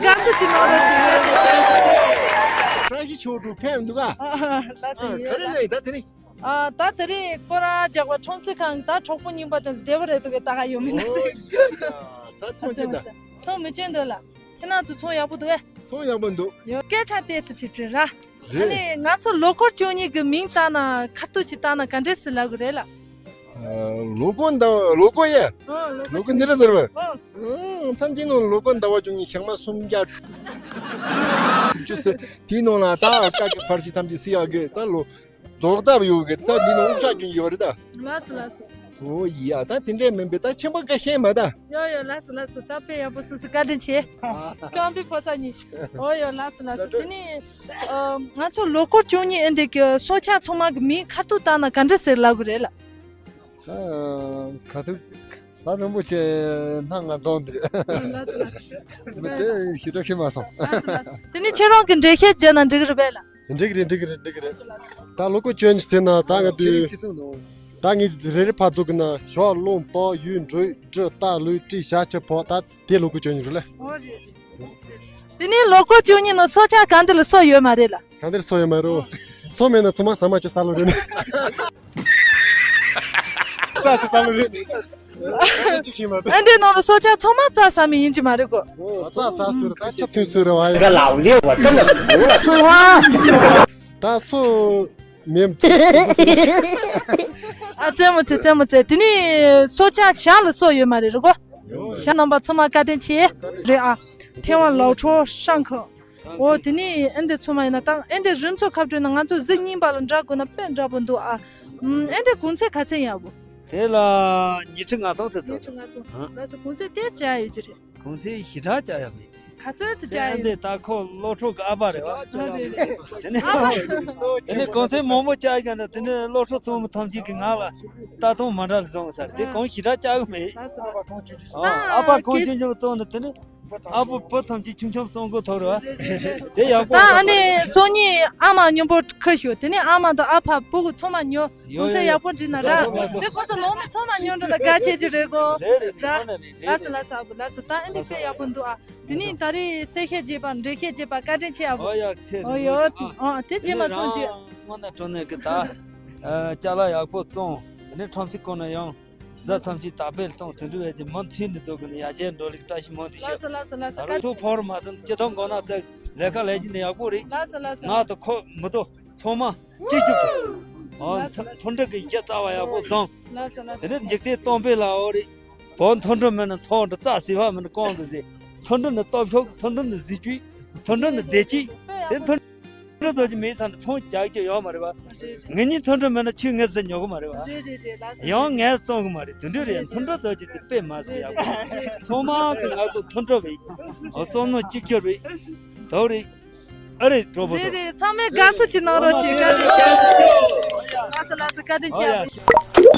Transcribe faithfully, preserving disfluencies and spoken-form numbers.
དགའ་བསུ་ཅིག་གནང་རོགས་གྱིས། བཀྲ་ཤིས་ཆོས་སྒྲོན་ཕེབས་འདུག་ག་ཨ་ལགས་སོ། ཨ་ཡོད་ག་རེ་ལགས། ལས་ད་དེ་རིང་། ཨ་ད་དེ་རིང་སྐོར་ར་རྒྱག་པ་ཁྲོམ་ཚེ་ཁང་ད་གྲོགས་པོ་རྙིང་པ་དེ་ཚོ་བདེ་པོ་རེད་འདུག་གས། ད་ག་ཡོད་མིན་ན་ཟེར། ཨོ་ཡ། ད་ཚོང་ཅི་ད། ཚོང་མི་ཅན་འདུག་ལ། ཁྱེད་རང་ཚོ་ཚོང་ཡག་པོ་འདུག་གས། ཚོང་ཡག་པོ་འདུག་ཡོད། སྐད་ཆ་ཏོག་ཙམ་ཅིག་དྲིས་ར། རེད། ཨ་ནི་ང་ཚོ་ལོ་འཁོར་བཅུ་གཉིས་ཀྱི་མིང་བཏགས་ན་ཁ་ཐུག་ཅིག་བཏགས་ན་ག་འདྲས་སེ་ལབ་དགོས་རེད་ལ། ཨ། ལོ་འཁོར་ཟླ་བ། ལོ་འཁོར་ཡ། ཨོ་ལོ་ལོ་འཁོར་འདི་འདྲ་ཟེར་བ། ཨོ། ཨང་། མཚམས་ཀྱི་ནང་ལོ་འཁོར་ཟླ་བ་བཅུ་གཉིས་ཞག་མ་སུམ་བརྒྱ་དྲུག་ཅུ་ཟེར། དེའི་ནང་ལ་ད་ཀ་གི་ཕར་ཕྱི་ཐམས་ཅད་སི་ཡ་གི་ད་ལོ། རྡོག་ལྟ་བུ་ཡོད་གི། ད་འདི་ནང་དབུ་ཞྭ་གྱོན་ཡོད་རེད་ད། ལགས་སོ་ལགས་སོ། ཨོ་ཡ། ད་དེ་འདྲས་མིན་པས་ད་ཆེན་པོ་བཀའ་ཤན་མ་ད། ཡོ་ཡོ། ལགས་སོ་ལགས་སོ། ད་དཔེ་ཡག་པོ་སོ་སོ། བཀའ་དྲིན་ཆེ། རྐང་པའི་ཕོ་ས་གཉིས། ཨོ་ཡོ། ལགས་སོ་ལགས་སོ། དེ་ནི་ཨ་ང་ཚོ་ལོ་འཁོར་བཅུ་གཉིས་ཨེ་འདི་གི་སྲོག་ཆགས་ཚང་མ་གི་མིང་ཁ་ཐུག་བཏགས་ན་ག་འདྲ་ཟེར་ལབ་དགོས་རེད་ལ། ཨ། ཁ་ཐུག་ལ་དང་པོ་ཆེ་སྣ་ལྔ་འཛོམས་འདི། ལགས་སོ་ལགས་སོ། མི་དེ་ཞེ་དྲག་ཤེས་མ་སོང་། ལགས་སོ་ལགས་སོ། དེ་ནི་ཁྱེད་རང་གི་འགྲེལ་བཤད་བརྒྱབ་ན་འགྲིག་གི་རེད་པས་ལ། འགྲིག་རེད། འགྲིག་རེད། འགྲིག་རེད། ད་ལོ་འཁོར་བཅུ་གཉིས་ཟེར་ན་ད་ང་དུས་ད་ངས་རེ་རེ་ཕར་འཛུགས་ཀྱི་ན། ཞོ་རླུང་དོག་ཡུལ་འགྲོས་སྦྲུལ་རྟ་ལུས་ཏྲི་ཞག་ཕྱི་བོ། ད་དེ་ལོ་འཁོར་བཅུ་གཉིས་རེད་ལ། ཨོ་རེད་རེད། དེ་ནས་ལོ་འཁོར་བཅུ་གཉིས་ནང་སྲོག་ཆགས་གང་འདི་ལ་སྲོག་ཡོད་མ་རེད་ལ། གང་འདིར་སྲོག་ཡོད་མ་རེད། སྲོག་མེད་ན་ཚང་མ་ཟ་མ་བྱེད་ས་ལོ་རེད་ནི། རྩྭ་ཤི་ས་ལོ་རེད་ནི། ཨ་འདྲའི་ནང་ལ་སྲོག་ཆགས་ཚང་མ་རྩྭ་ཟ་མི་ཡིན་གྱི་མ་རེད་གོ། རྩྭ་ཟ་སྲོལ་རེད། ད་ཆ་མཐུན་སྲོལ་རེད་བ། 这个老六，我真的服了。春花。 ད་སོ་མེད། ཨ་རྩེད་མོ་རྩེ། རྩེད་མོ་རྩེ། དེ་ནི་སྲོག་ཆགས་ཞག་ལ་སྲོག་ཡོད་མ་རེད་རེད་གོ། ཞག་རྣམ་པ་ཚང་མ་བཀའ་དྲིན་ཆེ། རེད་ཨ། ཐེ་ཝན་ལའོ་ཁྲོ་ཧྲང་ཁ། ཨོ་དེ་ནི་ཨེ་འདི་ཚང་མ་ཡིན་ན་ད་ཨེ་འདི་རི་མཚོ་ཁ་བྲོས་ན་ང་ཚོ་གཟི་རྙིང་པ་ལ་འདྲ་དགོས་ན་དཔེ་འདྲ་པོ་འདུག་ཨ། ཨེ་འདི་གུང་ཚད་ག་ཚད་ཡག་པོ། དེ་ལ་ཉི་ཁྲི་ལྔ་སྟོང་ཚད་ཉི་ཁྲི་ལྔ་སྟོང་། ལགས་སོ། གུང་ཚད་དེ་ཅི་ཡ་ཡོད་ཀྱི་རེད། གུང་ཚད་ཞེ་དྲག་ཅི་ཡ་མེད། ག་ཚོད་ཙི་ཅི་ཡ་ཡོད། དེ་ད་ཁོ་སློབ་ཕྲུག་གི་ཨ་ཕ་རེད་བ། ཨ་རེད་རེད། དེ་ནས་ཨ་ཕ། དེ་ནས་གུང་ཚད་མང་པོ་ཅི་ཡ་ན་དེ་ནས་སློབ་ཕྲུག་ཚོ་མི་ཐམས་ཅད་ཀྱི་ང་ལ་ལྟ་སྟངས་མ་འདྲ་ལ་བཟུང་ས་རེད། དེ་གུང་ཞེ་དྲག་ཅི་ཡ་མེད། ལགས་སོ་ལགས་སོ། ཨ་ཕ་གུང་ཆུང་ཆུང་བཙོང་ནས་དེ་ནས། ཨ་ཕ་བུ་ཐམས་ཅད་ཆུང་ཆུང་བཙོང་དགོས་ཐོག་རེད་བ། དེ་ཡག་པོ། ད་ཨ་ནི་སང་ཉིན་ཨ་མ་མཉམ་པོ་ཁ་ཤོག་དེ་ནས་ཨ་མ་དང་ཨ་ཕ་བུ་གུ་ཚང་མ་ཉོ། ཡོ་གུང་ཚད་ཡོ། ཡག་པོ་འགྲིག་ན་ར། ལགས་སོ་ལགས་སོ། དེ་ཁོ་ཚོ་ལོ་མི་ཚང་མ་ཉོ་འགྲོ་ད་དགའ་ཆེ་ཆེ་རེད་གོ། རེད་རེད། ར། དེ་ཁོ་ན་རེད། རེད། ལགས་སོ་ལགས་སོ། ཨ་བུ་ལགས་སོ། ད་ཨ་འདི་དཔེ་ཡག་པོ་འདུག་ཨ། དེ་ནས་ད་རེས་གསལ་བཤད་བྱས་པ་འགྲེལ་བཤད་བྱས་པ་བཀའ་དྲིན་ཆེ་ཨ་བུ། ཨོ་ཡ་ཚེ་ཨོ་རིང་ཡོ། ཨ་ཨ་དེ་རྗེས་མ་ཚོང་རྒྱུ། དངོས་གནས་དྲང་གནས་ཀྱི་ད། ཨ་ཅ་ལག་ཡག་པོ་བཙོང་། དེ་ནས་ཁྲོམ་ཚིག་ཁོ་ན་ཡང་། བཟའ་ཐམས་ཅད་དག་པས་གཏོང་། དེ་འདྲ་བས་ཀྱི་མི་མཐུན་ནས་འདུག་གི་ནི་ཡར་རྒྱས་འགྲོ་ལུགས་བཀྲ་ཤིས་སྨོན་འདུན་ཞུ། ལགས་སོ་ལགས་སོ་ལགས་སོ། ད་རུང་ཐུགས་ཕོག་རུ་མ་ཐོན། སྤྱི་ཚོགས་མགོ་ནག་ཚེ་ལས་ཀ་ལས་ཀྱི་ནི་ཡག་པོ་རེད། ལགས་སོ་ལགས་སོ། ང་དང་ཁོ་མི་ཐོག་ཚང་མ་གཅིག་གྱུར་དུ། ཨོ། ལགས་སོ་ལགས་སོ། མཐུན་སྒྲིལ་གྱི་གཞི་རྩ་བ་ཡག་པོ་བཟང་། ལགས་སོ་ལགས་སོ། དེ་ནི་འཇིག་རྟེན་སྟོང་པའི་ལ་འོ་རེད། བོད་མཐུན་སྒྲིལ་མེད་ན་ཚོང་འདི་རྩ་ཟེར་བ་མིན་ན་གང་དུ་ཟེར། མཐུན་སྒྲིལ་ནི་སྟོབས་ཤུགས། མཐུན་སྒྲིལ་ནི་གཟི་བརྗིད། མཐུན་སྒྲིལ་ནི་བདེ་སྐྱིད། དེ་མཐུན་སྒྲིལ་ཚོགས་ཀྱི་མེད་ཙང་ཚོང་རྒྱག་རྒྱུ་ཡོད་མ་རེད་བ། རེད་རེད། ངེད་གཉིས་མཐུན་སྒྲིལ་མེད་ན་ཁྱོས་ངའི་གཟི་ཉོ་གི་མ་རེད་བ། རེད་རེད་རེད། ལགས་སོ། ཡང་ངས་བཙོང་གི་མ་རེད། དེ་འདྲ་རེད། མཐུན་སྒྲིལ་ཚོགས་ཀྱི་དེ་དཔེ་མ་བཟོ་ཡག་པོ། ཚང་མ་གི་ང་ཚོ་མཐུན་སྒྲིལ་བྱེད། བསམ་བློ་གཅིག་གྱུར་བྱེད། དོ་རེད། ཨ་རེད་གྲོགས་པོ་རེད་ཚོ། རེད། ཚང་མས་དགའ་བསུ་ཅིག་གནང་རོགས་གྱིས། བཀའ་དྲིན་ཆེ། ལགས་སོ་ལགས་སོ། བཀའ་དྲིན་ཆེ། ཨོ་ཡ།